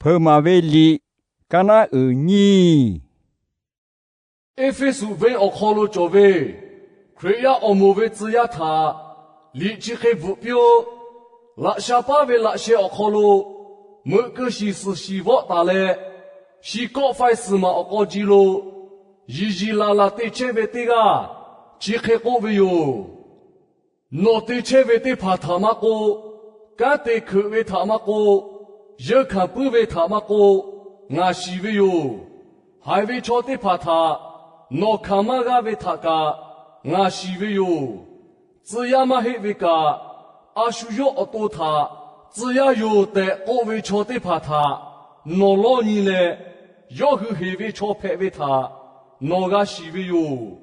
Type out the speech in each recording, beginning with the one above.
Hpeuꞈ maˍ ve liꞈ, kaˇ naˉ uiˍ nyiˇ. Eˇfeˇsuꞈ venˇ awˬ hk'aw lo cawˬ ve Hkriꞈ yaˇ awˬ moˍ ve tcuh yaˇ htaꞈ liꞈ chi hk'e bvuhꞈ piˇ-oˆ. Laꞈ sha paˉ ve laꞈ sheh awˬ hk'aw lo meuꞈ keu shiˍ suhˍ shiˍ vawˆ taˍ leh, shi kawˆ faiˇ suhˍ maˬ awˬ k'aw ji lo yiˍ yiˍ laˬ laˬ te chehˇ ve teˇ g'aˇ chi hk'e k'oˆ ve yoˬ. Nawˬ te chehˇ ve teˇ hpaˍ htaꞈ maˇ k'oˆ, kanˉ te hkeuꞈ ve htaꞈ maˇ k'oˆ, yeunˇ hkanˍ puiˉ ve htaꞈ maˇ k'oˆ, ngaˬ shiˍ ve yoˬ. Haiˬ ve chaw teˇ hpaˍ htaꞈ nawˬ hkanˍ maˇ g'aˇ ve htaꞈ kaꞈ ngaˬ shiˍ ve yoˬ. Tcuh yaˇ maˇ heˆ ve kaꞈ, a shu yawˇ awˬ to htaꞈ tcuh yaˇ yoˬ tehꞈ k'oˆ ve chaw teˇ hpaˍ htaꞈ nawˬ lawˇ nyi leh, yawˇ hui heˍ ve chaw hpehꞈ ve htaꞈ nawˬ g'a shiˍ ve yoˬ.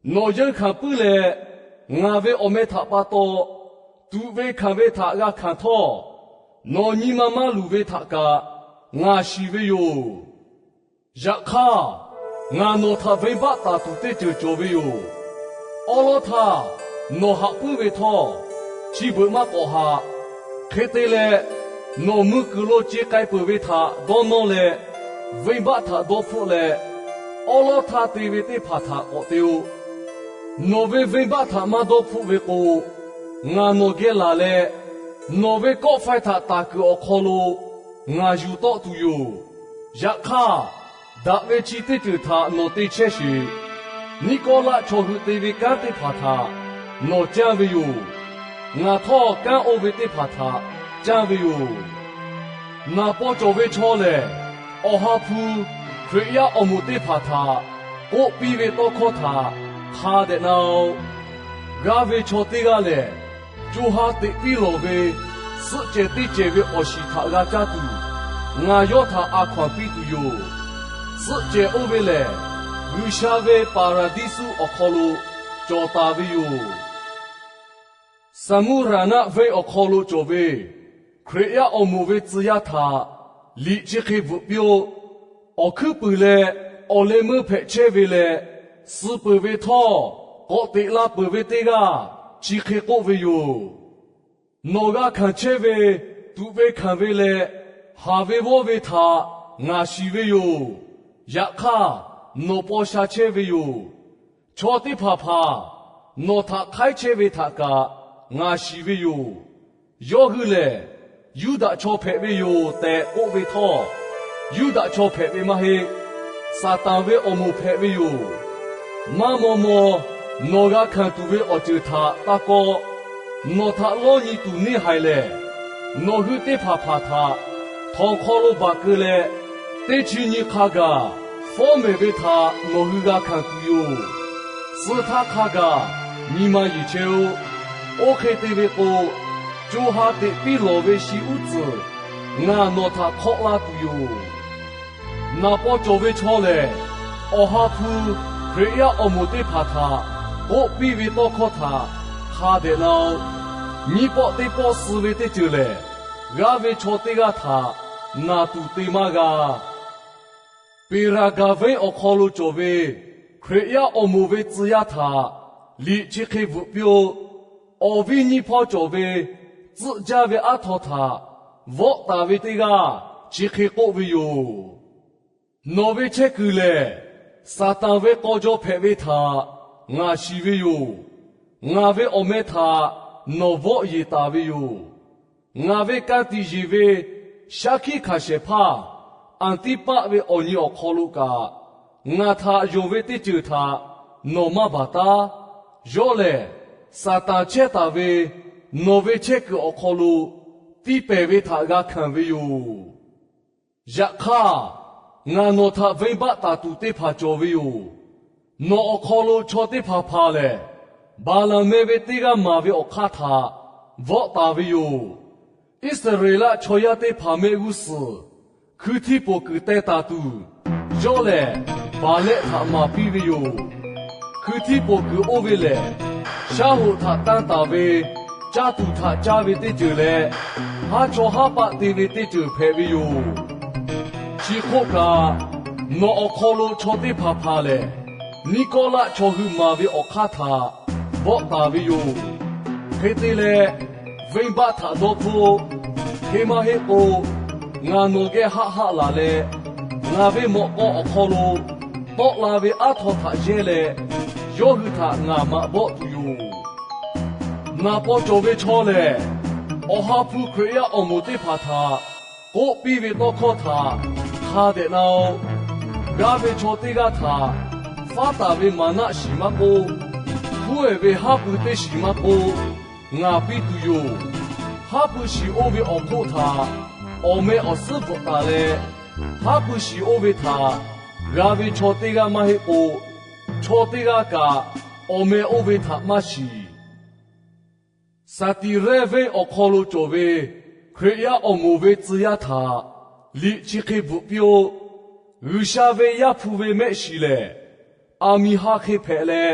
Nawˬ yeunˇ hkanˍ puiˉ leh, ngaˬ ve awˬ meh htaꞈ pa taw tuꞈ ve hkanˍ ve htaꞈ g'a hkanˍ htawˇ, nawˬ nyi ma maˇ luˬ ve htaꞈ kaꞈ ngaˬ shiˍ ve yoˬ. Yaꞈ hk'aˇ, ngaˬ nawˬ htaꞈ venˇbaˆ taˍ tuˬ teˇ ceuˬ cawˬ ve yoˬ. Awˉ lawˉ htaˇ nawˬ haꞈ puiˉ ve htawˇ, chi beuꞈ maˇ k'awꞈ haꞈ. Hk'e te leh, nawˬ mui kuiˬ lo ce k'ai peuˬ ve htaꞈ dawˇ nawˇ leh, venˇbaˆ htaꞈ dawˇ hpfuhˆ leh, awˉ lawˉ htaˇ te ve teˇ hpaˍ htaꞈ k'awꞈ te-o. Nawˬ ve venˇbaˆ htaꞈ maˇ dawˇ hpfuhˆ ve k'o, ngaˬ nawˬ geh laˬ leh, nawˬ ve kawˆ faiˇ htaꞈ taˍ kuiˬ awˬ hk'aw lo ngaˬ yuˬ tawˆ tuˬ yoˬ. Yaꞈ hk'aˇ, daꞈ ve chi teˇ ceuˬ htaꞈ nawˬ te chehˇ sheˍ. Niˆkawˇlaˆ chaw hui te ve kanˉ teˇ hpaˍ htaꞈ nawˬ canˇ ve yoˬ. Ngaˬ htawˇ kanˉ oˇ ve teˇ hpaˍ htaꞈ canˇ ve yoˬ. Naˍ paw cawˬ ve chaw lehˬ, Awˬ ha hpu Hkriꞈ yaˇ awˬ moˍ teˇ hpaˍ htaꞈ k'oˆ piˇ ve tawˇ hkawˇ htaꞈ hk'a dehꞈ na-oꞈ. G'aˇ ve chaw teˇ g'aˇ lehˬ, co ha teꞈ piˇ lawˬ ve suhˆ cehˬ teˇ cehˬ ve awˬ shiˍ htaꞈ g'a caˇ tuˬ, ngaˬ yawˇ htaꞈ a hkaw anˬ piˇ tuˬ yoˬ. Suhˆ cehˬ oˇ ve lehˬ, G'uiˬsha ve Paˍraˍdiˇsuˆ awˬ hk'aw lo cawˬ taˍ ve yoˬ. Saˍmuˇraˍnaˆ venˇ awˬ hk'aw lo cawˬ ve Hkriꞈ yaˇ awˬ moˍ ve tcuh yaˇ htaꞈ liꞈ chi hk'e bvuhꞈ piˇ-oˆ. Awˬ hkuiˉ puiˍ leh awˬ leh meuˇ hpehꞈ chehˇ ve leh, suh peuˬ ve htawˇ k'awꞈ teꞈ la peuˬ ve teˇ g'aˇ chi hk'e k'oˆ ve yoˬ. Nawˬ g'a hkanˍ chehˇ ve tuꞈ ve hkanˍ ve leh haˍ ve vawˇ ve htaꞈ ngaˬ shiˍ ve yoˬ. Yaꞈ hk'aˇ, nawˬ paw sha chehˇ ve yoˬ. Chaw teˇ hpaˍ hpaˍ nawˬ htaꞈ hk'aiˉ chehˇ ve htaꞈ kaꞈ ngaˬ shiˍ ve yoˬ. Yawˇ hui lehˬ, Yuˇdaꞈ chaw hpehꞈ ve yoˬ tehꞈ k'oˆ ve htawˇ, Yuˇdaꞈ chaw hpehꞈ ve maˇ heˆ. Saˍtanˍ ve awˬ moˍ hpehꞈ ve yoˬ. Maˇ maw maw nawˬ g'a hkanˍ tuˬ ve awˬ ceuˬ htaꞈ taˇ kawˆ. Nawˬ htaꞈ lawˇ nyi tuˬ neˇ haiˬ lehˬ, nawˬ hui teˇ hpaˍ hpaˍ htaꞈ htawnˍ hk'aw lo baˬ keu leh, teˇ chi nyi hk'a gaˬ fawˉ mehˍ ve htaꞈ nawˬ hui g'a hkanˍ tuˬ yoˬ. Suh htaˇ hk'a gaˬ nyi ma yeˬ chehˇ-oˆ. Oˇ hk'e te ve k'o, co ha teꞈ piˇ lawˬ ve shi uˉ tcuhˍ ngaˬ nawˬ htaꞈ hk'awˆ laˇ tuˬ yoˬ. Naˍ paw cawˬ ve chaw lehˬ, Awˬ ha hpu Hkriꞈ yaˇ awˬ moˍ teˇ hpaˍ htaꞈ k'oˆ piˇ ve tawˇ hkawˇ htaꞈ hk'a dehꞈ na-oꞈ. Nyiˇ pawˆ teˇ pawˆ suh ve teˇ ceuˬ lehˬ, g'aˇ ve chaw teˇ g'aˇ htaꞈ naˬ tuˬ te maˇ g'a. Peˍraˍgaˍ venˇ awˬ hk'aw lo cawˬ ve Hkriꞈ yaˇ awˬ moˍ ve tcuh yaˇ htaꞈ liꞈ chi hk'e bvuhꞈ piˇ-oˆ. Awˬ viˉ nyiˇ hpawˇ cawˬ ve tcuhˆ jaˇ ve aˉ htaw htaꞈ vawˆ taˍ ve teˇ g'aˇ chi hk'e k'oˆ ve yoˬ. Nawˬ ve chehˇ kuiˬ lehˬ, Saˍtanˍ ve k'aw jaw hpehꞈ ve htaꞈ ngaˬ shiˍ ve yoˬ. Ngaˬ ve awˬ meh htaꞈ nawˬ vawˆ yeˬ taˍ ve yoˬ. Ngaˬ ve ka tiꞈ yeˬ ve shaˉ hkiˆ hkanˍ shehˍ hpaˇ Anˍtiˇpaˆ ve awˬ nyi awˬ hk'aw lo kaꞈ, ngaˬ htaꞈ yonˍ ve teˇ ceuˬ htaꞈ nawˬ maˇ baˬ taˉ. Yawˇ lehˬ, Saˍtanˍ chehˇ taˍ ve nawˬ ve chehˇ kuiˬ awˬ hk'aw lo tiˇ pehˍ ve htaꞈ g'a hkanˍ ve yoˬ. Yaꞈ hk'aˇ, ngaˬ nawˬ htaꞈ venˇbaˆ taˍ tuˬ teˇ hpaˍ cawˬ ve yoˬ. Nawˬ awˬ hk'aw lo chaw teˇ hpaˍ hpaˍ lehˬ, Baˍlanˍ meh ve teˇ g'aˇ maˍ ve awˬ hk'aˇ htaꞈ vawˆ taˍ ve yoˬ. Iˉsaˍreˍlaˆ chaw yaˇ teˇ hpaˍ mehˆ g'uˇ suhˍ hkui htiˇ poˬ kuiˬ teh taˍ tuˬ, yawˇ lehˬ Baˍlehˆ htaꞈ maˍ piˇ ve yoˬ. Hkui htiˇ poˬ kuiˬ oˇ ve lehˬ, shaˉ hoꞈ htaꞈ tanˇ taˍ ve caˇ tuˬ htaꞈ caˇ ve teˇ ceuˬ leh, haˉ chaw haˉ paˆ te ve teˇ ceuˬ hpehꞈ ve yoˬ. Chi hk'oˆ kaꞈ, nawˬ awˬ hk'aw lo chaw teˇ hpaˍ hpaˍ lehˬ, Niˆkawˇlaˆ chaw hui maˍ ve awˬ hk'aˇ htaꞈ vawˆ taˍ ve yoˬ. Hk'e te leh, venˇbaˆ htaꞈ dawˇ hpfuhˆ. Hk'e maˇ heˆ k'o, Ngaˬ nawˬ geh haˆ haˆ laˬ leh, ngaˬ ve mawꞈ k'aw awˬ hk'aw lo tawˆ la ve aˉ htaw htaꞈ yehˇ leh, yawˇ hui htaꞈ ngaˬ maꞈ bawˆ tuˬ yoˬ. Naˍ paw cawˬ ve chaw lehˬ, Awˬ ha hpu Hkriꞈ yaˇ awˬ moˍ teˇ hpaˍ htaꞈ k'oˆ piˇ ve tawˇ hkawˇ htaꞈ hk'a dehꞈ na-oˬ. Gaˇ ve chaw teˇ g'aˇ htaꞈ faˉ taˍ ve maˍ naˆ shiˍ maˇ k'oˆ, hkunˉ ehˍ ve haˉ pui teˇ shiˍ maˇ k'oˆ, ngaˬ piˇ tuˬ yoˬ. Haˉ pui shiˍ oˇ ve awˬ hk'oˆ htaꞈ awˬ meh awˬ suhˉ bvuhꞈ taˍ leh, haˉ pui shiˍ oˇ ve htaꞈ g'a ve chaw teˇ g'aˇ maˇ heˆ k'o, chaw teˇ g'aˇ kaꞈ awˬ meh oˇ ve htaꞈ maˇ shiˍ. Saˍtiˍrehˇ venˇ awˬ hk'aw lo cawˬ ve Hkriꞈ yaˇ awˬ moˍ ve tcuh yaˇ htaꞈ liꞈ chi hk'e bvuhꞈ piˇ-oˆ. G'uiˬsha ve Yaˇ hpu ve mehˆ shiˍ lehˬ, aˬ miˍ ha hk'e hpehꞈ leh,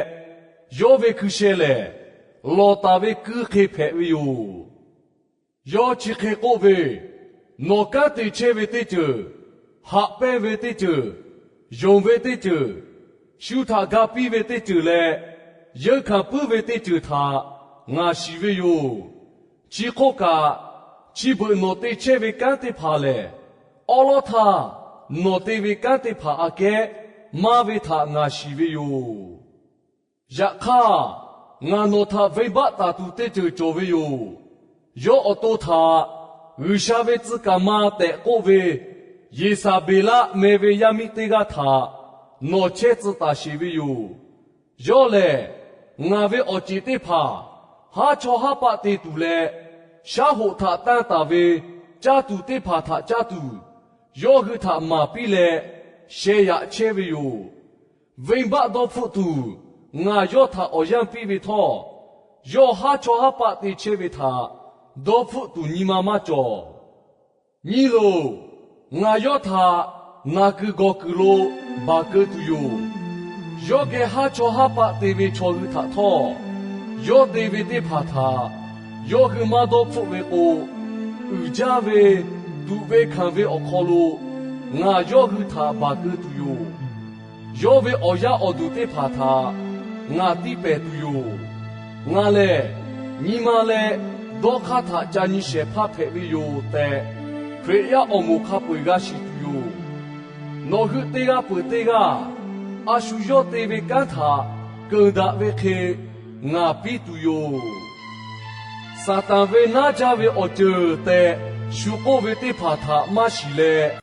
yawˇ ve hkui sheh lehˬ, lawˬ taˍ ve kuiˇ hk'e hpehꞈ ve yoˬ. Yawˇ chi hk'e k'oˆ ve, Nawˬ kanˉ te chehˇ ve teˇ ceuˬ, haꞈ pehnˇ ve teˇ ceuˬ, yonˍ ve teˇ ceuˬ, shu htaꞈ ga piˇ ve teˇ ceuˬ leh, yeunˇ hkanˍ puiˉ ve teˇ ceuˬ htaꞈ ngaˬ shiˍ ve yoˬ. Chi hk'oˆ kaꞈ, chi beuꞈ nawˬ te chehˇ ve kanˉ teˇ hpaˍ lehˬ, awˉ lawˉ htaˇ nawˬ te ve kanˉ teˇ hpaˍ aꞈ kehˉ maˇ ve htaꞈ ngaˬ shiˍ ve yoˬ. Yaꞈ hk'aˇ, ngaˬ nawˬ htaꞈ venˇbaˆ taˍ tuˬ teˇ ceuˬ cawˬ ve yoˬ. Yawˇ awˬ to htaꞈ G'uiˬsha ve tcuh kaˍ ma tehꞈ k'oˆ ve Yeˍsaˍbeˍlaˆ meh ve yaˇ miˇ teˇ g'aˇ htaꞈ nawˬ chehˇ tcuh taˍ sheˍ ve yoˬ. Yawˇ lehˬ, ngaˬ ve awˬ ceˬ teˇ hpaˍ haˉ chawˇ haˉ paˆ te tuˬ leh, shaˉ hoꞈ htaꞈ tanˇ taˍ ve caˇ tuˬ teˇ hpaˍ htaꞈ caˇ tuˬ, yawˇ hui htaꞈ maˍ piˇ leh sheh yaꞈ chehˇ ve yoˬ. Venˇbaˆ dawˇ hpfuhˆ tuˬ ngaˬ yawˇ htaꞈ awˬ yanˇ piˇ ve htawˇ, yawˇ haˉ chawˇ haˉ paˆ te chehˇ ve htaꞈ dawˇ hpfuhˆ tuˬ nyi ma maˇ cawˬ. Nyi loˬ, ngaˬ yawˇ htaꞈ naˬ kuiˬ gawˬ kuiˬ lo baˬ keu tuˬ yoˬ. Yawˇ geh haˉ chawˇ haˉ paˆ te ve chaw hui htaꞈ htawˇ, yawˇ te ve teˇ hpaˍ htaꞈ yawˇ hui maˇ dawˇ hpfuhˆ ve k'o, uiˍ jaˇ ve tuꞈ ve hkanˍ ve awˬ hk'aw lo ngaˬ yawˇ hui htaꞈ baˬ keu tuˬ yoˬ. Yawˇ ve awˬ yaˇ awˬ duˬ teˇ hpaˍ htaꞈ ngaˬ tiˇ pehˍ tuˬ yoˬ. Ngaˬ lehˬ nyi ma leh dawˇ hk'aˇ htaꞈ ca nyi shehˍ hpaˇ hpehꞈ ve yoˬ tehꞈ, Hkriꞈ yaˇ awˬ moˍ hk'a peu-eˬ g'a shiˍ tuˬ yoˬ. Nawˬ hui teˇ g'aˇ peuˬ teˇ g'aˇ a shu yawˇ te ve kanˉ htaꞈ keunˍ daꞈ ve hk'e ngaˬ piˇ tuˬ yoˬ. Saˍtanˍ ve naˉ jaˇ ve awˬ ceuˬ tehꞈ shu k'oˆ ve teˇ hpaˍ htaꞈ maˇ shiˍ leh,